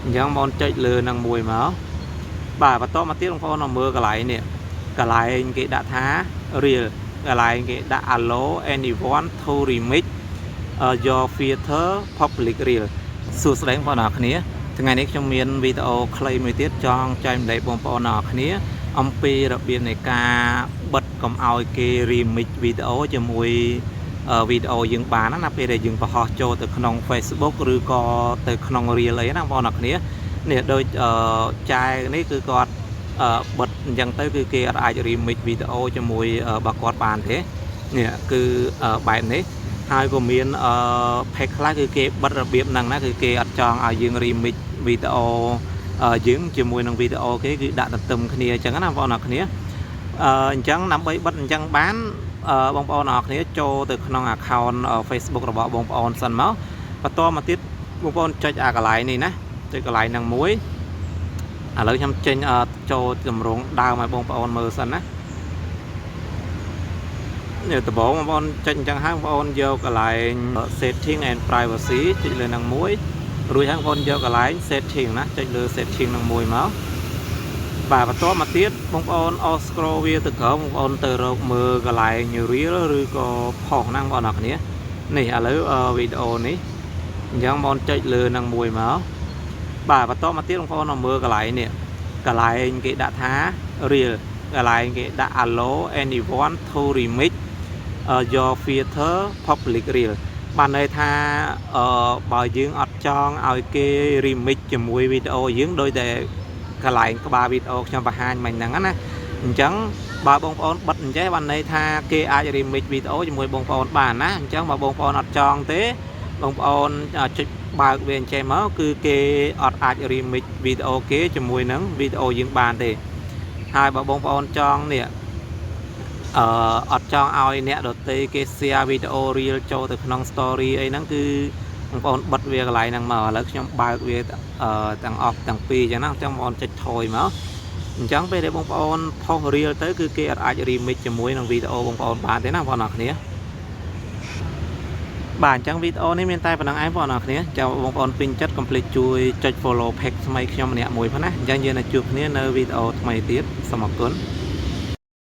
អញ្ចឹងបងចុចលើនឹងមួយមកបាទបន្តមកទៀតបងប្អូនមកមើលកន្លែងនេះកន្លែងគេដាក់ថា reel កន្លែងគេដាក់ allow anyone to remix your feature public reel។ សួស្តីបងប្អូនអរគ្នាថ្ងៃនេះខ្ញុំមានវីដេអូខ្លីមួយទៀតចង់ចែករំលែកបងប្អូនអរគ្នា អំពីរបៀបនៃការបិទកុំឲ្យគេ remix វីដេអូជាមួយវីដេអូយើងបានណាពេលដែលយើងបង្ហោះចូលទៅក្នុង Facebook ឬក៏ទៅក្នុង Reel អីណាបងប្អូនអរគ្នានេះដូចចែនេះគឺគាត់បិទអញ្ចឹងទៅគឺគេអត់អាច remix វីដេអូជាមួយរបស់គាត់បានទេនេះគឺបែបនេះហើយក៏មានអឺ page ខ្លះគឺគេបិទរបៀបហ្នឹងណាគឺគេអត់ចង់ឲ្យយើង remix វីដេអូយើងជាមួយនឹងវីដេអូគេគឺដាក់ទន្ទឹមគ្នាអញ្ចឹងណាបងប្អូនអរគ្នាអញ្ចឹងដើម្បីបិទអញ្ចឹងបានបងប្អូនអរគ្នាចូលទៅក្នុង account Facebook របស់បងប្អូនសិនមកបន្តមកទៀតបងប្អូនចុចអាកន្លែងនេះណាចុចកន្លែងហ្នឹងមួយឥឡូវខ្ញុំចេញចូលទម្រង់ដើមឲ្យបងប្អូនមើលសិនណានេះដំបូងបងប្អូនចុចអញ្ចឹងហើយបងប្អូនយកកន្លែង setting and privacy ចុចលើនឹងមួយរួចហើយបងប្អូនយកកន្លែង setting ណាចុចលើ setting នឹងមួយមកបាទបន្តមកទៀតបងប្អូនអូស scroll វាទៅក្រោមបងប្អូនទៅរកមើលកន្លែង reel ឬក៏ post ណាបងប្អូនអរគ្នានេះឥឡូវវីដេអូនេះអញ្ចឹងបងប្អូនចុចលើនឹងមួយមកបាទបន្តមកទៀតបងប្អូនមកមើលកន្លែងនេះកន្លែងគេដាក់ថា reel កន្លែងគេដាក់ allow anyone to remix your feature public reel បានន័យថាអឺបើយើងអត់ចង់ឲ្យគេ remix ជាមួយវីដេអូយើងដោយតែកន្លែងក្បាលវីដេអូខ្ញុំបង្ហាញមិញហ្នឹងណាអញ្ចឹងបើបងប្អូនបិទអញ្ចេះបានន័យថាគេអាច remix វីដេអូជាមួយបងប្អូនបានណាអញ្ចឹងបើបងប្អូនអត់ចង់ទេបងប្អូនចុចបើកវាអញ្ចេះមកគឺគេអត់អាច remix វីដេអូគេជាមួយនឹងវីដេអូយើងបានទេហើយបើបងប្អូនចង់នេះអត់ចង់ឲ្យអ្នកដទៃគេ share វីដេអូ reel ចូលទៅក្នុង story អីហ្នឹងគឺបងប្អូនបិទវាកន្លែងហ្នឹងមកឥឡូវខ្ញុំបើកវាទាំងអស់ទាំងពីរអញ្ចឹងណាអញ្ចឹងបងប្អូនចុចថយមកអញ្ចឹងពេលដែលបងប្អូនផុស reel ទៅគឺគេអត់អាច remix ជាមួយនឹងវីដេអូបងប្អូនបានទេណាបងប្អូនអរគ្នាបាទអញ្ចឹងវីដេអូនេះមានតែប៉ុណ្ណឹងឯងបងប្អូនអរគ្នាចាំបងប្អូនពេញចិត្តកុំភ្លេចជួយចុច follow page ថ្មីខ្ញុំម្នាក់មួយផងណាអញ្ចឹងយើងនឹងជួបគ្នានៅវីដេអូថ្មីទៀតសូមអរគុណ។